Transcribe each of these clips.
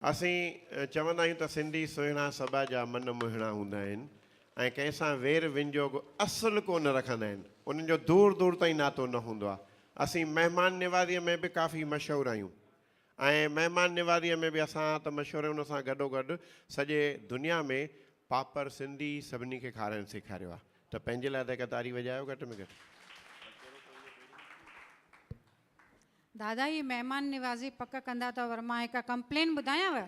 اسين چوندا آهيون ته سنڌي سهڻا سڀا جا من موهڻا هوندا آهن ۽ ڪنهن سان وير ونجوڳ اصل ڪو نه رکندا آهن. انهن جو دور دور تائين ناتو نه هوندو آهي. اسين مهمان نوازيء ۾ به ڪافي مشهور آهيون ۽ مهمان نوازيء ۾ به اسان ته مشهور آهيون ان سان گڏوگڏ سڄي دنيا ۾ پاپر سنڌي سڀني کي کارائڻ سيکاريو آهي ته پنهنجي لاء ته هڪ تاري وڄايو گهٽ ۾ گهٽ. دادا هي مهمان نوازي پڪ ڪندا اٿو پر مان هڪ ڪمپلين ٻڌايانو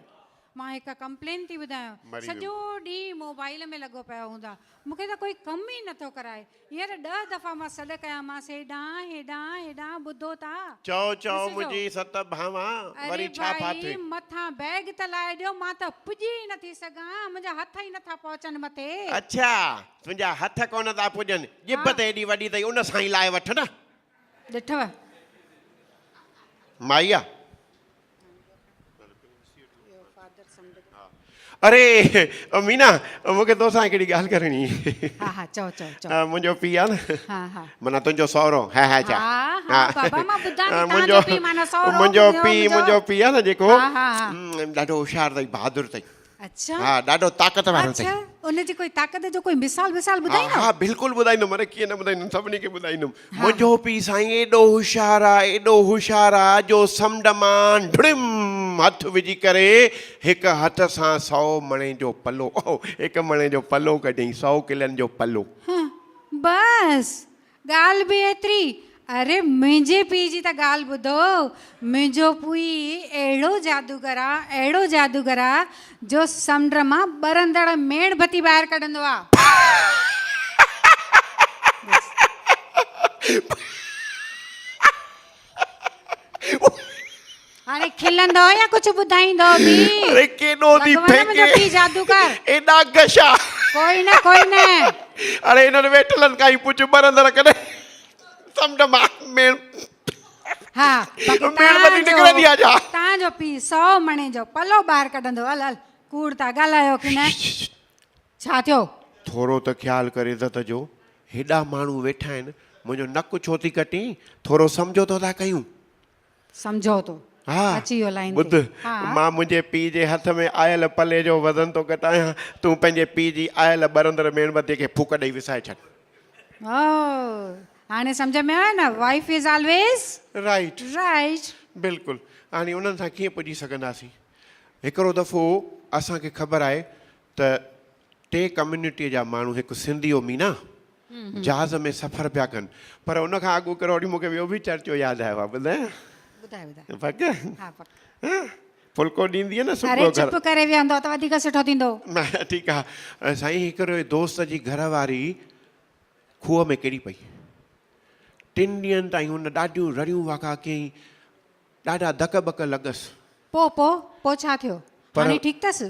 مان هڪ ڪمپلين ٿي ٻڌايانو مري ويم. سڄو ڏينهن موبائل ۾ لڳو پيو هوندو آ مون کي ته ڪوئي ڪم ئي نٿو ڪرائي هينئر ڏهه دفعا مان سڏ ڪيامانس هيڏانهن هيڏانهن هيڏانهن ٻڌو ٿا چئو چئو ڏسجو منهنجي ست ڀانوان اري وري ڇا ڀائي ڦاٿي. مٿان بيگ ته لاهي ڏيو مان ته پڄي ئي نٿي سگهان منهنجا هٿ ئي نٿا پهچن مٿي. اڇا تنهنجا هٿ ڪونه ٿا پڄن ڄڀ ها ته ايڏي وڏي اٿئي ان سان ئي لاهي وٺ نه. ڏٺو. مائي آ. اري مينا مون کي توسان هڪڙي ڳالهه ڪرڻي. ها ها چئو چئو چئو. منهنجو پيء آ نه. ها ها. معنيٰ تنهنجو سهرو ها ها چا. ها ها بابا مان ٻڌان ٿي تان جو پيء معنيٰ سهرو منهنجو پيء منهنجو پيء آ نه جيڪو ها ها ها. ڏاڍو هوشيار اٿئي بهادر اٿئي. اڇا. ها ڏاڍو طاقت وارو اٿئي. اڇا ان جي ڪوئي طاقت جو ڪوئي مثال وثال ٻڌائيندو؟ ها ها بلڪل ٻڌائيندم اري ڪيئن نه ٻڌائيندم سڀني کي ٻڌائيندم. منهنجو پيء سائين ايڏو هوشيار آ ايڏو هوشيار آ جو سمنڊ مان ڍڙم هٿ وجهي ڪري هڪ هٿ سان سئو مڻين جو پلو هڪ مڻي جو پلو ڪڍيائين سئو ڪلن جو پلو. بس ڳالهه به ايتري؟ اري منهنجي پيء جي ته ڳالهه ٻڌو، منهنجو پيء اهڙو جادوگر آ، اهڙو جادوگر آ جو سمنڊ مان ٻرندڙ ميڻ بتي ٻاهر ڪڍندو آ. هاڻي کلندو يا ڪجهه ٻڌائيندو به؟ اري ڪيڏو ٿي لڳو نه منهنجو ڦيڪي پيء جادوگر. ايڏا گشا. ڪوئي نه ڪوئي نه. اڙي هنن ويٺلن کان ئي پڇ ٻرندڙ ڪڏهن سمنڊ مان ميڻ ها باقي ميڻ بتي تان جو نڪرندي آ ڇا؟ تان جو پيء سو مڻين جو پلو ٻاهر ڪڍندو هل هل ڪوڙ ٿا ڳالهايو ڪي نه ڇا ٿيو؟ ٿورو ته خيال ڪر عزت جو، هيڏا ماڻهو ويٺا آهن، منهنجو نڪ ڇو ٿي ڪٽين، ٿورو سمجهوتو ٿا ڪيون. سمجهوتو؟ ها، اچي ويو لائين تي. ٻڌ، ها. مان منهنجي پيء جي هٿ ۾ آيل پلي جو وزن ٿو گهٽايان، تون پنهنجي پيء جي آيل ٻرندڙ ميڻ بتيء کي ڦوڪ ڏئي وسائي ڇڏ. او، هاڻي سمجهه ۾ آيو نه، wife is always right. Right. بلڪل، هاڻي انهن سان ڪيئن پڄي سگهنداسين؟ هڪڙو دفعو اسان کي خبر آهي ته ٽي ڪميونٽيء جا ماڻهو هڪ سنڌي او مينا جهاز ۾ سفر پيا ڪن پر ان کان اڳ هڪڙو وري مون کي ٻيو به چرچو ياد آيو آهي ٻڌايان؟ ٻڌايو ٻڌايو. پڪ؟ ها پڪ. ڦلڪو ڏيندينء نه صبح اري گهر. چپ ڪري ويهندو ته وڌيڪ سٺو ٿيندو. ٺيڪ آهي سائين هڪڙي دوست جي گهر واري کوهه ۾ ڪري پئي. ٽن ڏينهن تائين هن ڏاڍيون رڙيون واڪا ڪيائين ڏاڍا ڌڪ ٻڪ لڳس. پوء پوء پوء ڇا ٿيو؟ پر هاڻي ٺيڪ اٿس؟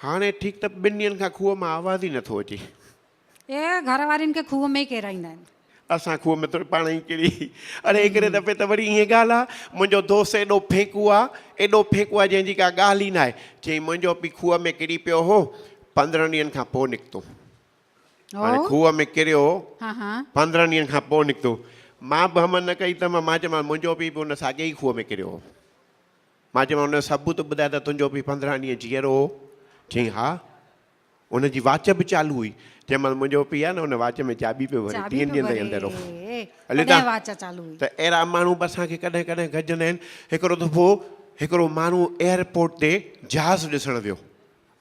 هاڻي ٺيڪ ته ٻن ڏينهن کان کوهه مان آواز ئي نٿو اچي. اي گهر وارين کي کوهه ۾ ئي ڪيرائيندا آهن. اسان کوهه ۾ ٿوري پاڻ ئي ڪري. اڙي هڪڙي دفعي ته وري ائين ڳالهه آ، منهنجو دوست ايڏو ڦيڪو آ، ايڏو ڦيڪو آ جنهن جي ڪا ڳالهه ئي ناهي. چيائين منهنجو پيء کوهه ۾ ڪري پيو هو، 15 ڏينهن کان پوء نڪتو. هاڻي کوهه ۾ ڪريو هو، 15 ڏينهن کان پوء نڪتو. مان به همت نه ڪئي ته مان چيومانس منهنجو پيء به ان ساڳئي ئي کوهه ۾ ڪريو هو. مان چيومانس ان جو ثبوت ٻڌاء ته تنهنجو پيء 15 ڏينهن جيئرو هو؟ چيائين ها. ان جي واچ به چالو هئي. چيومانس منهنجو پيء آهي نه ان واچ ۾ چاٻي پيو ڀري، ٽيهن ڏينهن تائين اندر هو. هلي ته ته اهڙا ماڻهو به اسان کي ڪڏهن ڪڏهن گڏجندا آهن. هڪڙو دفعو هڪڙو ماڻهو ايئرپورٽ تي جهاز ڏسڻ ويو.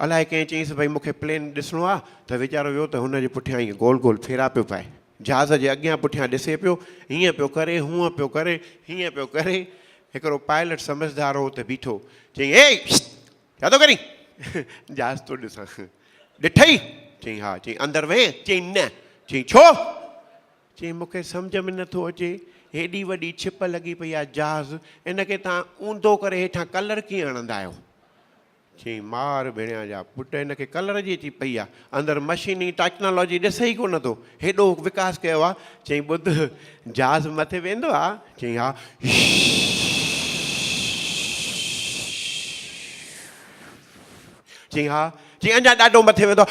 الائي ڪنهن چيس ڀئي مون کي پلين ڏسڻو آ ته ويچارو ويو ته هن جي پٺيان ائين گول گول ڦيرا پيو پائي. جھاز جي اڳيان پٺيان ڏسي پيو، هيئن پيو ڪري، هونئن پيو ڪري، هيئن پيو ڪري. هڪڙو پائلٽ سمجھدار هو ته بيٺو. چيائين اي! ڇا ٿو ڪرين؟ جھاز ٿو ڏسان. ڏٺئي؟ چيائين ها. چيائين اندر وئين؟ چيائين نه. چيائين ڇو؟ چيائين مون کي سمجھه ۾ نٿو اچي، هيڏي وڏي ڇپ لڳي پئي آ جھاز، ان کي توهان اونڌو ڪري هيٺان ڪلر ڪيئن هڻندا آهيو؟ چيائين، مار ڀيڻيان جا پٽ هن کي ڪلر جي اچي پئي آ، اندر مشيني ٽيڪنالاجي ڏسي ئي ڪونه ٿو، هيڏو وڪاس ڪيو آ. چيائين، ٻڌ جهاز مٿي ويندو آ؟ چيائين، ها. چيائين، ها. چيائين، اڃا ڏاڍو مٿي ويندو آ؟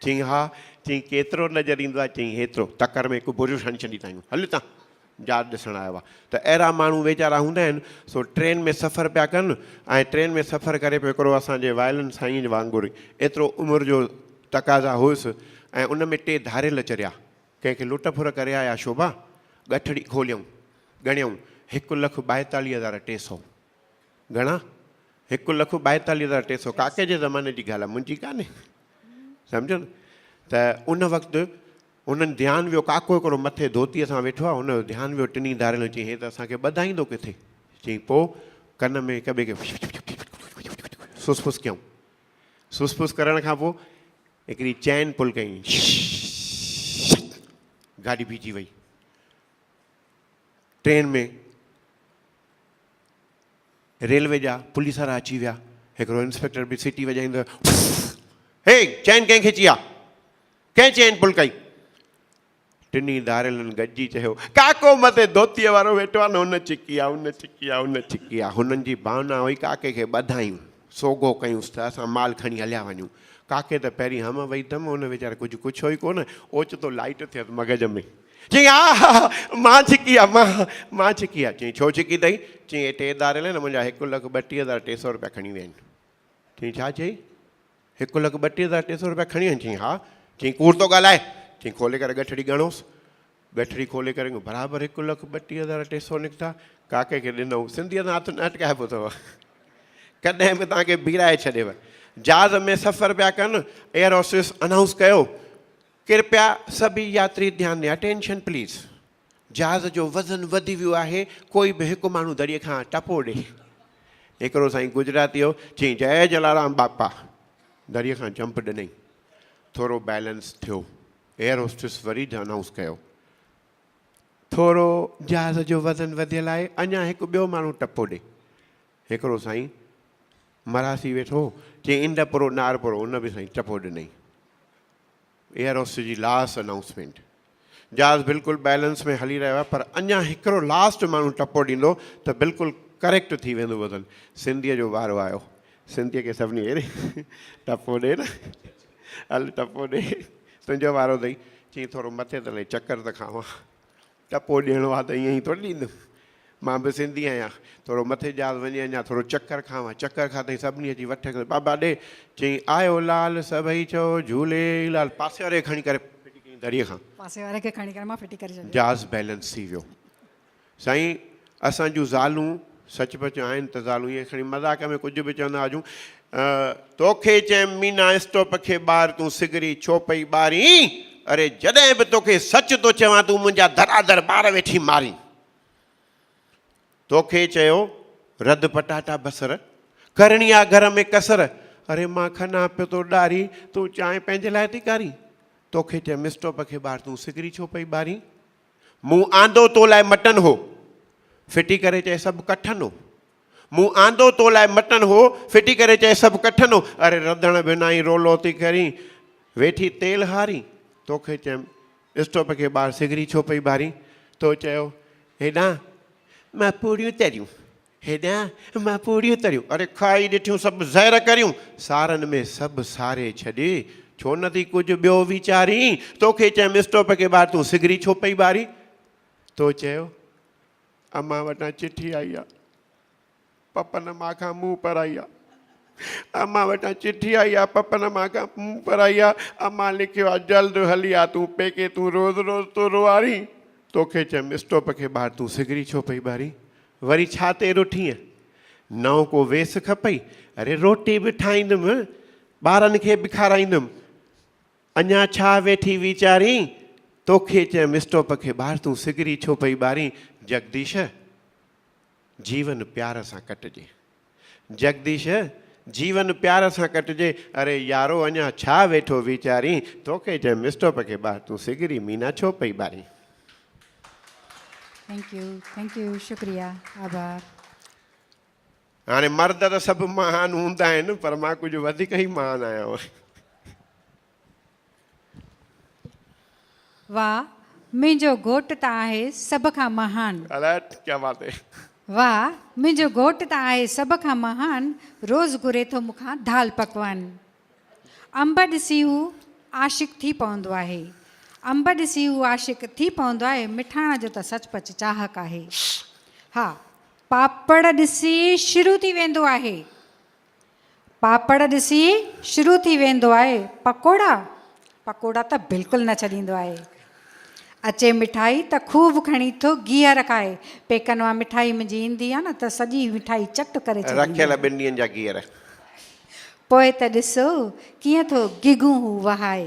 چيائين، ها. چيائين، ڪيترو نظر ايندو آ؟ چيائين، هيترو. تڪڙ ۾ هڪ برش هڻي ڇڏي اٿائين. هل هتان. جهاز ڏسڻ آيو آ ته اهڙا ماڻهو ويچارا هوندا آهن سو ٽرين ۾ سفر پيا ڪن ۽ ٽرين ۾ سفر ڪري پيو هڪڙو اسان جي وائلن سائين وانگر ايترو عمر جو تقاضا هيس ۽ ان ۾ ٽي ڌاڙيل چريا ڪنهن کي لٽ ڦر ڪري آيا شوڀا ڳٺڙي کوليائون ڳڻيائون هڪ لک ٻائيتاليهه هزار 300 گهڻا؟ هڪ لک ٻائيتاليهه هزار 300 ڪاڪي جي زماني جي ڳالهه آهي منهنجي ڪانهي سمجهو نه ته ان وقت هنن ڌيان ويو ڪاڪو هڪڙو مٿي ڌوتيء سان ويٺو آهي هن جو ڌيان ويو ٽنهي ڌاڙيلن چيائين هي ته اسان کي ٻڌائيندو ڪٿي چيائين پوء ڪن ۾ هڪ ٻئي کي سس پس ڪيائون سس پس ڪرڻ کان پوء هڪڙي چين پل ڪيائين گاڏي بيهجي وئي ٽرين ۾ ريلوي جا پوليس وارا اچي ويا. هڪڙو انسپيڪٽر به سيٽي وڄائيندو هي چين ڪنهن کيچي آ؟ ڪنهن چين پل ڪئي؟ ٽنهي ڌاڙيلن گڏجي چيو، ڪاڪو مٿي ڌوتيء وارو ويٺو آ نه هن ڇڪي آ، هن ڇڪي آ، هن ڇڪي آ. هنن جي ڀاونا هئي ڪاڪي کي ٻڌايون، سوگهو ڪيونس ته اسان مال کڻي هليا وڃون. ڪاڪي ته پهرين هم وئي دم، هن ويچاري ڪجهه ڪڇيو ئي ڪونه، اوچتو لائيٽ ٿيس مغز ۾. چيائين، آ ها ها، مان ڇڪي آ، مان، مان ڇڪي آ. چيائين، ڇو ڇڪي اٿئي؟ چيائين، اهي ٽي ڌاڙيل آهن، منهنجا هڪ لک 32,300 رپيا کڻي ويا آهن. چيائين، ڇا چيائين؟ هڪ لک 32,300 رپيا کڻي ويا آهن؟ چيائين، ها. چيائين، ڪوڙ ٿو ڳالهائي. چيائين، کولي ڪري ڳٺڙي ڳڻوس. ڳٺڙي کولي ڪري برابر هڪ لک 32,300 نڪتا. ڪاڪي کي ڏنائون. سنڌيء سان هٿ نه اٽڪائبو اٿو. ڪڏهن به توهان کي بيڙائي ڇڏيو. جهاز ۾ سفر پيا ڪن، ايئر هوسٽس انائونس ڪيو، ڪرپيا سڀئي ياتري ڌيان ڏين، اٽينشن پليز، جهاز جو وزن وڌي ويو آهي، ڪوئي به هڪ ماڻهو دريء کان ٽپو ڏي. هڪڙو سائين گجراتي هو، چيائين جئي جلارام باپا، دريء کان جمپ ڏنائين، ٿورو بيلنس ٿيو، ايئر هوسٽس وري انائونس ڪيو، ٿورو جهاز جو وزن وڌيل آهي، اڃا هڪ ٻيو ماڻهو ٽپو ڏي. هڪڙو سائين مراسي ويٺو هو، چيائين انڊ پرو نار پرو، ان به سائين ٽپو ڏنائين. ايئر هوسٽس جي لاسٽ انائونسمينٽ. جهاز بلڪل بيلنس ۾ هلي رهيو آهي پر اڃا هڪڙو لاسٽ ماڻهو ٽپو ڏيندو ته بلڪل ڪريڪٽ ٿي ويندو وزن. سنڌيء جو وارو آيو. سنڌيء کي سڀني اڙي ٽپو ڏي نه هل ٽپو ڏي تنهنجو وارو اٿئي. چيائين ٿورو مٿي ته لهي چڪر ته کاوان. ٽپو ڏيڻو آ ته ائين ئي ٿوري ڏيندم. مان به سنڌي آهيان. ٿورو مٿي جهاز وڃي اڃا ٿورو چڪر کاوان. چڪر کاڌائين سڀني اچي وٺ کي بابا ڏي. چيائين آيو لال سڀئي چئو جهولي لال. پاسي واري کي کڻي ڪري ڦٽي ڪيائين دريء کان. پاسي واري کي کڻي ڪري مان ڦٽي ڪري ڇڏيو. جهاز بيلنس ٿي ويو. سائين اسان جون زالون سچ پچ آهن ته زالون ائين کڻي مذاق ۾ ڪجهه به چوندا هجون. توکي چيم مينا اسٽوپ کي ٻار تون سگري ڇو پئي ٻارين اري جڏهن به توکي سچ ٿو چوان تون منهنجا درا در ٻار ويٺي مارين توکي چيو رڌ پٽاٽا بصر ڪرڻي آ گهر ۾ ڪسر اري مان کنا پيو ٿو ڏاري تون چانهه پنهنجي لاء ٿي ڪارين توکي چيم اسٽوپ کي ٻار تون سگري ڇو پئي ٻارين مون آندو تو لاء مٽن هو ڦٽي ڪري چئي سڀ ڪٺن هو مون آندو تو لاء مٽن هو، ڦٽي ڪري چئي سڀ ڪٺن هو. اري رڌڻ بنا ئي رولو ٿي ڪرين، ويٺي تيل هارين. توکي چيم، اسٽوپ کي ٻار سگري ڇو پئي ٻارين؟ تو چيو، هيڏانهن مان پوڙيون تريون، هيڏانهن مان پوڙيون تريون. اري کائي ڏٺيون سڀ زهر ڪريون، سارن ۾ سڀ ساري ڇڏي. ڇو نه ٿي ڪجهه ٻيو ويچارين؟ توکي چيم، اسٽوپ کي ٻار تون سگري ڇو پئي ٻارين؟ تو چيو، امان وٽان چٺي آئي آ، پپن مان کان منهن پرائي آ. امان وٽان چٺي آئي آ، پپن مان کان منهن پرائي آ. امان لکيو آ، جلد هلي آ تون پيڪي، تون روز روز ٿو روئارين. توکي چيم اسٽوپ کي ٻار تون سگري ڇو پئي ٻارين؟ وري ڇا تي رٺينء؟ نئون ڪو ويس کپئي؟ اري روٽي به ٺاهيندم، ٻارن کي به کارائيندم. اڃا ڇا ويٺي ويچارين؟ توکي چيم اسٽوپ کي ٻار تون سگري ڇو پئي ٻارين؟ جگديش! جيون پيار سان ڪٽجي. جگديش! جيون پيار سان ڪٽجي. اري يارو اڃا ڇا ويٺو ويچارين؟ توکي چيم اسٽوپ کي ٻار تون سگري مينا ڇو پئي ٻارين؟ Thank you thank you شڪريه آڀار. هاڻي مرد ته سڀ مهان هوندا آهن پر مان ڪجهه وڌيڪ ئي مهان آهيان. واه منهنجو گهوٽ ته آهي سڀ کان مهان. الرٽ ڪيا بات هي. واه منهنجو گهوٽ ته آهي سڀ کان مهان روز گهري ٿو مون کان دال پڪوان. انب ڏسي هو عاشق ٿي پوندو آهي. انب ڏسي هو عاشق ٿي پوندو آهي، مٺاڻ جو ته سچ پچ چاهڪ آهي. ها، پاپڙ ڏسي شروع ٿي ويندو آهي. پاپڙ ڏسي شروع ٿي ويندو آهي. پڪوڙا، پڪوڙا ته بلڪل نه ڇڏيندو آهي. اچي مٺائي ته خوب کڻي ٿو گيهر کائي. پيڪن مان مٺائي منهنجي ايندي آهي نه ته سڄي مٺائي چٽ ڪري ڇڏيندو رکيل آهي. ٻن ڏينهن جا گيهر. پوء ته ڏسو ڪيئن ٿو گگون هو وهائي.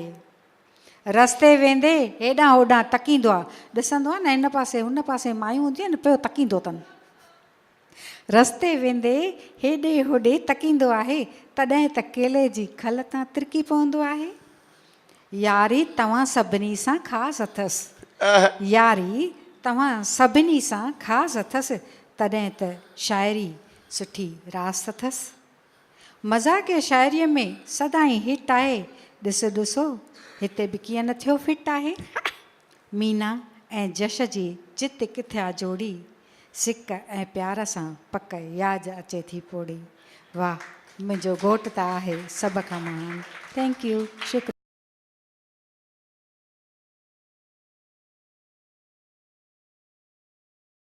رستي ويندي هيڏانهن هوڏانهن تڪيندو آ. ڏسندو آ نه هن پاسي هن پاسي مايون هونديون آهن نه پيو تڪيندو اٿن. رستي ويندي هيڏي هوڏي تڪيندو آهي تڏهن ته ڪيلي جي کل تان ترڪي پوندو آهي. ياري توهان سڀني سان خاص اٿس. ياري توهان سڀني سان خاص اٿس تڏهن ته شاعري سٺي راس اٿس. مذاقيه شاعريء ۾ سدائين هٽ آهي، ڏس ڏسو هتي به ڪيئن نه ٿيو فٽ آهي. مينا ۽ جش جي جت ڪٿيا جوڙي، سڪ ۽ پيار سان پڪ ياد اچي ٿي پوڙهي. واھ منهنجو گهوٽ ته آهي سڀ کان مهان. Thank you شڪريه.